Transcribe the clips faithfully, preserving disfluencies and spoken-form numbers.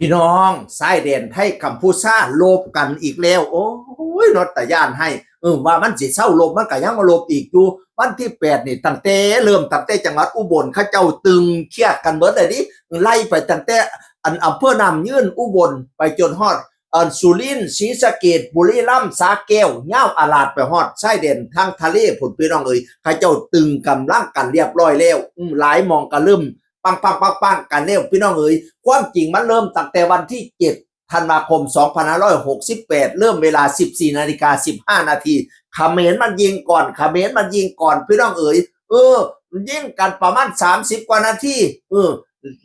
พี่น้อง ชายแดนไทยกัมพูชารบกันอีกแล้ว โอ้ยเนาะ ตาย้านให้ เออ ว่ามันสิเซารบ มันก็ยังมารบอีกอยู่ วันที่แปดนี่ ตั้งแต่เริ่ม ตั้งแต่จังหวัดอุบล เขาเจ้าตึงเครียดกันเบิดเลยดิ ไล่ไปตั้งแต่อันอำเภอน้ำยืน อุบล ไปจนฮอด อันสุรินทร์ ศรีสะเกษ บุรีรัมย์ สระแก้ว ยาวอาลาดไปฮอดชายแดนทางทะเลพุ้น พี่น้องเอ๋ย เขาเจ้าตึงกำลังกันเรียบร้อยแล้ว อืม หลายหม่องก็เริ่มปังปังปังปังกันแล้ว พี่น้องเอ๋ย ความจริงมันเริ่มตั้งแต่วันที่เจ็ดธันวาคม สองพันห้าร้อยหกสิบแปด เริ่มเวลา สิบสี่นาฬิกาสิบห้านาที เขมรมันยิงก่อน เขมรมันยิงก่อน พี่น้องเอ๋ย เออ ยิงกันประมาณ สามสิบกว่านาที เออ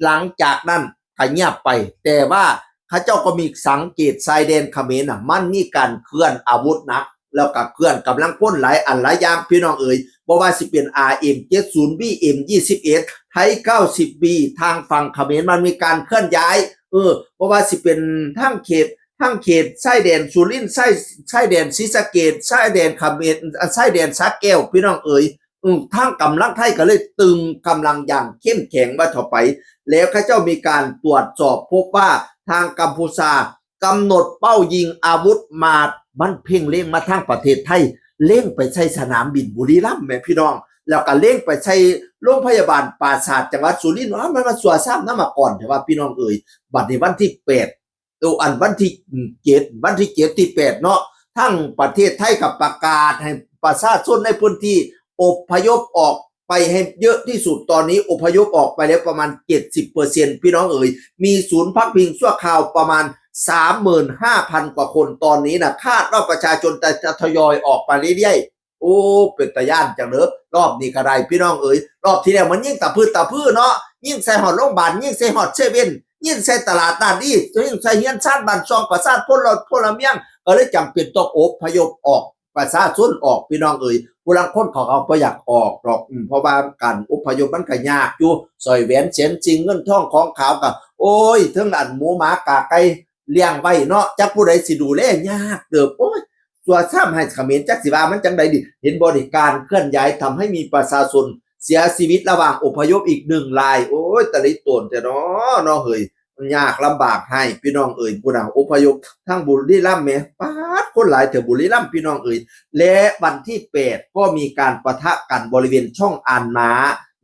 หลังจากนั้นก็เงียบไป แต่ว่าเขาเจ้าก็มีสังเกตชายแดนเขมรน่ะ มันมีการเคลื่อนอาวุธหนัก แล้วก็เคลื่อนกำลังพลหลายอันหลายอย่าง พี่น้องเอ๋ย บ่ว่าสิเป็น อาร์เอ็มเจ็ดศูนย์ บีเอ็มยี่สิบเอ็ด ไทเก้าสิบบี ทางฝั่งเขมรมันมีการเคลื่อนย้าย เออ บ่ว่าสิเป็นทางเขต ทางเขตชายแดนสุรินทร์ ชาย ชายแดนศรีสะเกษ ชายแดนเขมร อ่ะ ชายแดนสระแก้ว พี่น้องเอ๋ย อืม ทางกำลังไทยก็เลยตึงกำลังอย่างเข้มแข็งว่าเถาะไป แล้วเขาเจ้ามีการตรวจสอบพบว่าทางกัมพูชากำหนดเป้ายิงอาวุธมา มันเพ่งเล็งมาทางประเทศไทย เล็งไปใส่สนามบินบุรีรัมย์แหมพี่น้อง แล้วก็เล็งไปใส่โรงพยาบาลปราสาทจังหวัดสุรินทร์ อ้าว มันมาสั่วซ้ำนำมาก่อน แต่ว่าพี่น้องเอ๋ย บัดนี้วันที่แปด โอ้ อันวันที่เจ็ด วันที่เจ็ด ที่แปดเนาะ ทั้งประเทศไทยก็ประกาศให้ประชาชนในพื้นที่อพยพออกไปให้เยอะที่สุด ตอนนี้อพยพออกไปแล้วประมาณ เจ็ดสิบเปอร์เซ็นต์ พี่น้องเอ๋ย มีศูนย์พักพิงชั่วคราวประมาณ สามหมื่นห้าพันกว่าคน ตอนนี้นะ คาดว่าประชาชนจะจะทยอยออกมาเรื่อยๆ โอ้ เป็นตาย้านจังเด้อ รอบนี้ก็ได้ พี่น้องเอ๋ย รอบที่แล้วมันยิงตะพื้นตะพื้นเนาะ ยิงใส่ฮอดโรงพยาบาล ยิงใส่ฮอดเซเว่น ยิงใส่ตลาดด้านนี้ ยิงใส่เฮือนชานบ้านช่องประชาชน พลเมือง ก็เลยจำเป็นต้องอพยพออก ประชาชนออก พี่น้องเอ๋ย ผู้ลางคนเขาก็บ่อยากออกดอก อืม เพราะว่าการอพยพมันก็ยากอยู่ สร้อยแหวนแสนสิ่งเงินทองของขาวก็ โอ้ย เทิงอันหมูหมากาไก่เลี้ยงไว้เนาะ จักผู้ใดสิดูแล ยากเติบ โอ้ย สั่วซ้ำให้เขมร จักสิว่ามันจังใดดี เห็นบ่นี่ การเคลื่อนย้ายทำให้มีประชาชนเสียชีวิตระหว่างอพยพอีกหนึ่งราย โอ้ย ตะลิโตนแท้เนาะ เนาะเฮ้ย ยากลำบากให้ พี่น้องเอ๋ย พุ้นน่ะ อพยพทางบุรีรัมย์แหม ป๊าด คนหลายแถวบุรีรัมย์ พี่น้องเอ๋ย และวันที่แปดก็มีการปะทะกันบริเวณช่องอันนา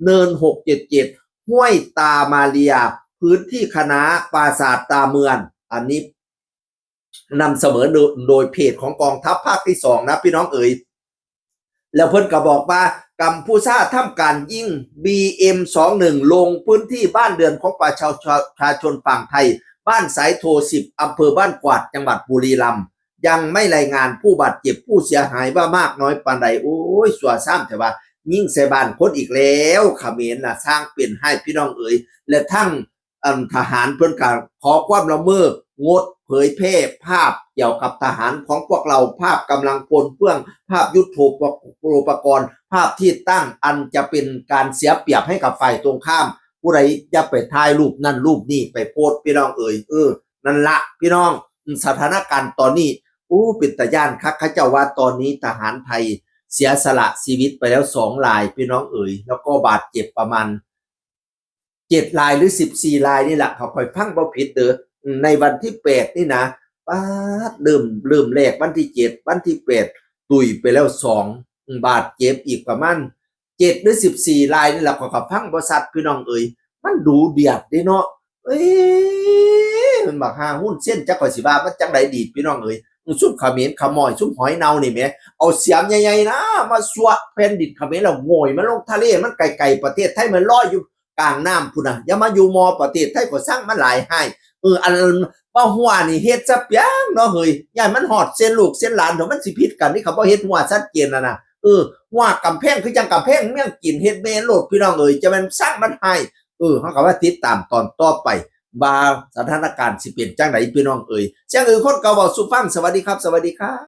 เนินหกเจ็ดเจ็ด ห้วยตามาเลีย พื้นที่คะน้า ปราสาทตาเมือง อันนี้นำเสนอโดย โดยเพจของกองทัพภาคที่สองนะ พี่น้องเอ๋ย แล้วเพิ่นก็บอกว่ากัมพูชาทำการยิง บีเอ็มสองหนึ่ง ลงพื้นที่บ้านเรือนของประชาชน ประชาชนฝั่งไทย บ้านสายโท สิบ อำเภอบ้านกวาด จังหวัดบุรีรัมย์ ยังไม่รายงานผู้บาดเจ็บผู้เสียหายว่ามากน้อยปานใด โอ้ย สั่วซ้ำแท้ว่า ยิงใส่บ้านคนอีกแล้ว เขมรน่ะ สร้างเป็นให้ พี่น้องเอ๋ย และทั้ง อันทหารเพิ่นก็ขอความร่วมมือ งดเผยแพร่ภาพเกี่ยวกับทหารของพวกเรา ภาพกำลังพลเฟื่อง ภาพยุทโธปกรณ์ ภาพที่ตั้ง อันจะเป็นการเสียเปรียบให้กับฝ่ายตรงข้าม ผู้ใดอย่าไปถ่ายรูปนั่นรูปนี่ไปโพสต์ พี่น้องเอ๋ย เออ นั่นละ พี่น้อง อืม สถานการณ์ตอนนี้ โอ้ เป็นตาย้านคัก เขาเจ้าว่าตอนนี้ทหารไทยเสียสละชีวิตไปแล้วสองราย พี่น้องเอ๋ย แล้วก็บาดเจ็บประมาณ เจ็ดรายหรือสิบสี่รายนี่แหละ เขาค่อยฟังบ่ผิดเด้อ อืม ในวันที่แปดนี่นะ ป๊าด เริ่ม เริ่มแรกวันที่เจ็ด วันที่แปด ตุยไปแล้วสอง อืม บาดเจ็บอีกประมาณเจ็ดหรือสิบสี่รายนี่แหละ ข้อยก็ฟังบ่ชัด พี่น้องเอ๋ย มันดูเดือดเด้เนาะ เอ้ย มันบักห่าฮุนเซน จักข้อยสิว่ามันจั่งใดดี พี่น้องเอ๋ย ซุมเขมรขะม้อย ซุมหอยเน่านี่แหม เอาเสียมใหญ่ๆนะ มาสั่วแผ่นดินเขมรแล้วโงยมันลงทะเล มันไกลๆ ประเทศไทยมันลอยอยู่กลางน้ำพุ้นน่ะ อย่ามาอยู่มอประเทศไทยก็ซังมันหลายฮ้าย เออ อันบ่าฮั่วนี่เฮ็ดซะเปียงเนาะเฮ้ย ย้านมันฮอดเส้นลูกเส้นหลานเถาะ มันสิผิดกันนี่ เขาบ่เฮ็ดฮั่วชัดเจนน่ะนะ เออ ฮั่วกำแพงคือจั่งกำแพงเมืองจีน เฮ็ดแม่นโลด พี่น้องเอ๋ย จะแม่นซังมันฮ้าย เออ เฮาก็มาติดตามตอนต่อไป ว่าสถานการณ์สิเป็นจั่งใด พี่น้องเอ๋ย เสียงอือคนเก่าเว้าสู่ฟัง สวัสดีครับ สวัสดีครับ